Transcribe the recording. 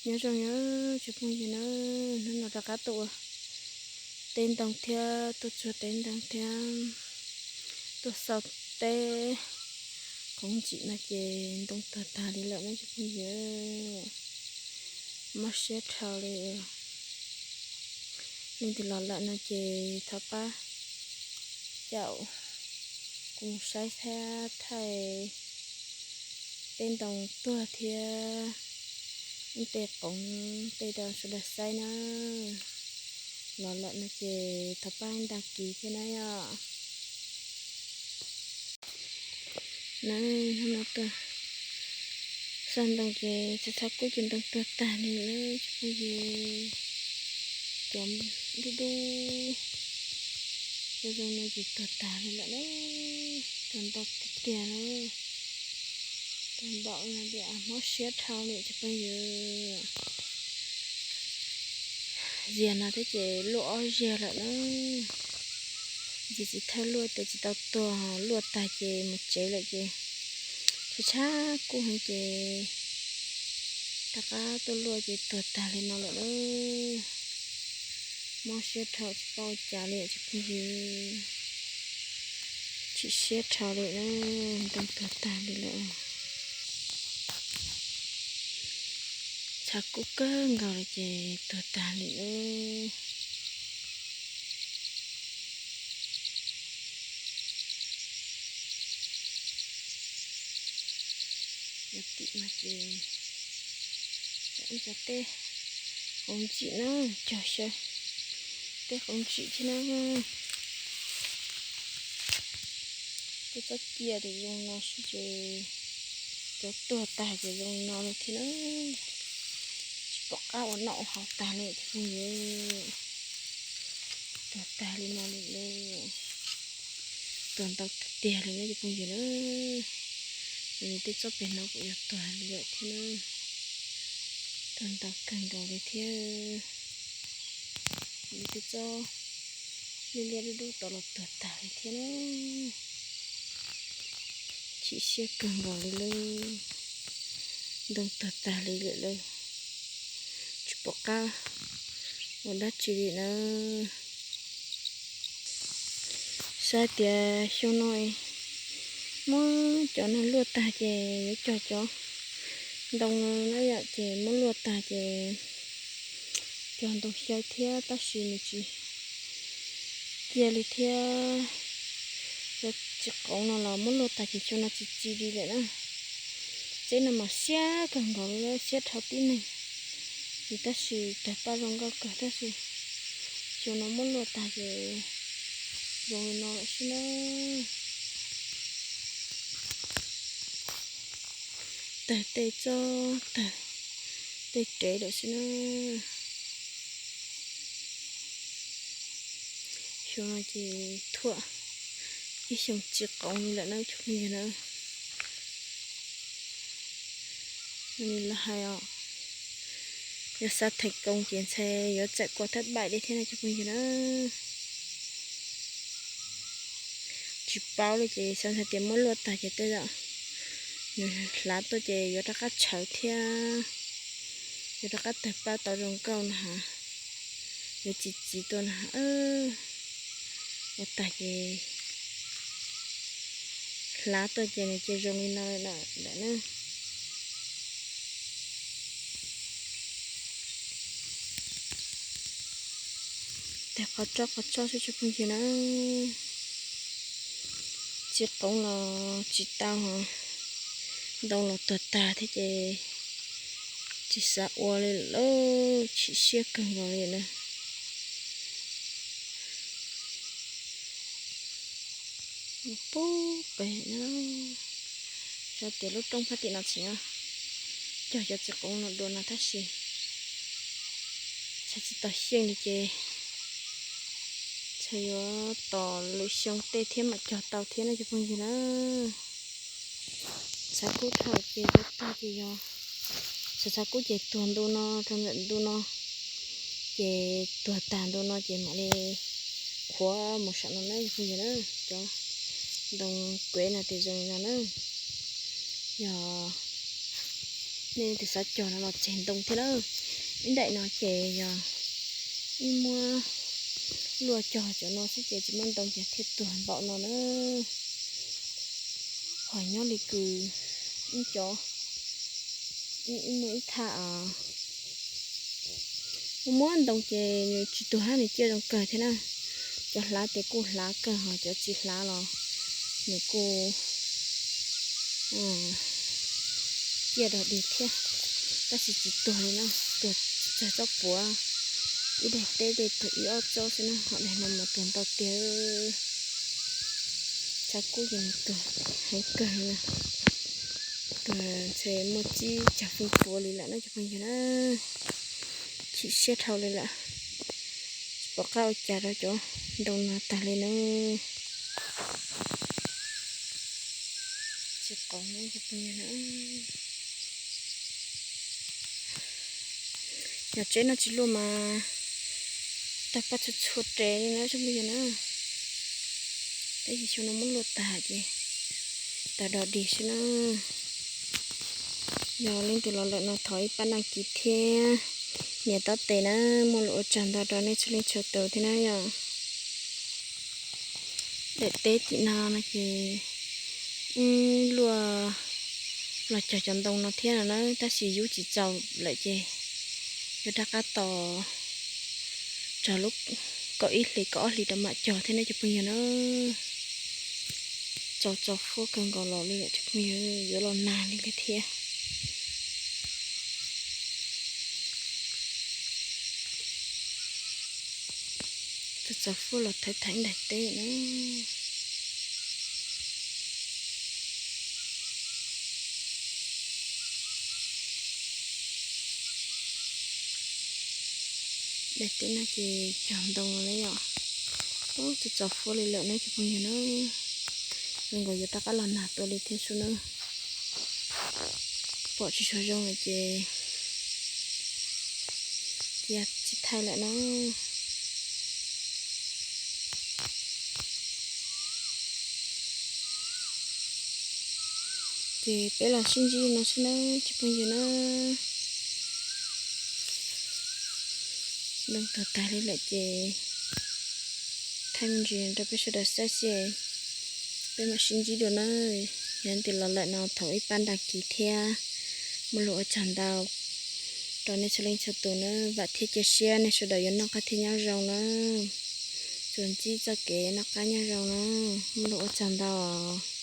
Nyob zoo os tsoom phooj ywg na, hnub no rov qab tuaj ua teb ntoo thiab tuaj tsuag teb ntoo thiab tuaj xaus teb qoob ntsim no ces ntoo tuag tag li lawm na tsoom phooj ywg. Mob siab dhau li. Leej twg los lawm no ces thov pab caum kuv mus saib thiab thaij tej ntoo tuag thiab tej qoov tej rau sawv daws saib na. Los lawm no ces thov pab dag kis thiab na yom. Na, hnub no tuaj xaus ntoo ces txhaj txhaj kub ces ntoo tuag tag li lawm tsoom phooj ywg. Cov dub dub zoo zoo no ces tuag tag li lawm na. Tuag ntau tiag tiag na. Tuag ntau no ces mob siab dhau li tsoom phooj ywg. Ziag no thiab ces luaj ob ziag lawm na. Ntxim txiv thawj luaj tias tsis tau tuag, luaj tag ces mus tsev lawm ces tshab tshab kub heev ces rov qab tuaj luaj ces tuag tag li no lawm na. Mob siab dhau tsis paub ua cas li tsoom phooj ywg. Chim siab dhau li na, ntoo tuag tag li lawm. Txhaj kub kawg nkaus li ces tuag tag li lawm. Yog tim no ces cov ib cov teb qoob ntsim na, cog xyaw teb qoob ntsim thiab na. Tej tsob cia ces zoo no xwb ces cov tuag tag ces zoo no lawm thiab na. Tsis pom qab ua noj ua haus tag li tsoom phooj ywg. Tuag tag li no li lawm. Tuag ntau tiag tiag li na tsoom phooj ywg na. Nws tej tsob pem no kuj yuav tuag li lawm thiab na. Tuag ntau kawg nkaus li thiab. Nws tej tsob liab liab dub dub tod los tuag tag li thiab na. Chim siab kawg nkaus li lawm. Ntoo tuag tag li lawm lauj. Tsis pom qab ua dab tsi li na. Saib tias xyoo no muab cov no luaj tag ces yuav cog cov ntoo no na yom, ces muab luaj tag ces cog ntoo xyaw thiab tab sis nws tsis cia li thiab. Cov txiv qoov no los muab luaj tag ces xyoo no tsis txi li lawm na. Txeb no mas siab kawg nkaus li, siab dhau tib neeg li tab sis tawg paj zoo nkauj kawg tab sis xyoo no muab luaj tag ces zoo li no lawm xwb na. Tawg tej tsob tawg tej rev lawm xwb na. Xyoo no ces thuam ib xyoo tsis qoov li lawm na tsoom phooj ywg na. Li lawv hais os, yog xav theem koos ces ntshai yuav txawm kua thab baim li thiab na tsoom phooj ywg na. Tsis paub li ces xav ntshai tias muab luaj tag ces tej zaum nws hlav tuaj ces yuav rov qab tshawv thiab, yuav rov qab tawg paj tau zoo nkauj no ha, yuav txi txiv tuaj no ha. Ua tag ces hlav tuaj ces nws cia zoo li no lawm na. Tawg qhov tsob qhov tsob xwb tsoom phooj ywg na. Tsis qoov los tsis tau, ntoo los tuag tag thiab ces tsis xav ua li lawm, chim siab kawg nkaus li na. Pub pem no, xyov tias lub roob phab tim no tseem cog cov txiv qoov no dua no tab sis txhais tsis tos xyeej li ces txhais yuav tos lwm xyoo tej thiab mam cog tau thiab no cov phooj ywg na. Txhav kub dhau ces yuav tuag ces yog, txhav kub ces tuag ntu no rau ntawm ntu no, ces tuag tag ntu no ces mam li qhuav mus saum no na cov phooj ywg na. Cov ntoo kuev no ces zoo li no na, yog Nej tus xav cog no los tseg ntoo thiab na. Ib daim no ces yog ib muab luaj cog cov no xwb ces tsis muaj ntoo ces thiaj tuag npaum no na. Hos nyob li kws ib cov, ib muaj ib thaj muaj muab ntoo ces nws tsis tuag hab, nws ciaj zoo kawg thiab na. Cov hlav ces kuj hlav kawg, hos cov tsis hlav los nws kuj ciaj dog dig thiab, tab sis tsis tuag li na, tuag tsis tsawg tsob puav. Ib daim teb tej tuag ib ob tsob xwb na, hos daim no mas tuag ntau tiag. Tshav kub ces nws tuag heev kawg li na. Tuag ntshe muaj tsib caug feem pua li lawm na cov phooj ywg na. Chim siab dhau li lawm, tsis pom qab ua cas rau cov ntoo no tag li na. Tsis qau na cov phooj ywg na. Yog tsev no tsis luaj mas tag paj txhua txhua res li na cov phooj ywg na. Tab sis xyoo no muab luaj tag ces tag dog dig xwb na. Yog leej twg los lawm no thov ib pab đăng ký thiab nias tab tes na, muaj lus ua tsaug ntau rau nej txhua leej txhua tus thiab na yom. Daim teb tim no no ces wb luaj los cog cov ntoo no thiab no na, tab sis yub tsis txaus lawm ces yuav rov qab tos txog lub kaum ib hlis kaum ob hlis rau mam cog thiab ne cov phooj ywg na. Txaus txaus fuab kawg nkaus los li lawm cov phooj ywg, yuav los nag li lawm thiab. Txaus txaus fuab los thaiv thaiv daim teb na. Daim teb no ces cog ntoo lawm yom. Ub, txaus txaus fuab li lawm na cov phooj ywg na. Zoo nkaus yuav rov qab los nag tuaj li thiab sub na. Pom tsis tshua zoo lawm ces cia tsis thaij lawm na. Ces peb los sib ntsib no xwb na cov phooj ywg na. Ntoo tuag tag li lawm ces thaij me ntsis rau peb sawv daws saib xwb. Peb mam sib ntsib dua na. Yog leej twg los lawm no thov ib pab đăng ký thiab muaj lus ua tsaug ntau rau nej txhua leej txhua tus na. Vam thiab cia siab nej sawv daws yuav noj qab thiab nyob zoo na. Tsuas ntsib txoj kev noj qab nyob zoo na. Muaj lus ua tsaug ntau os.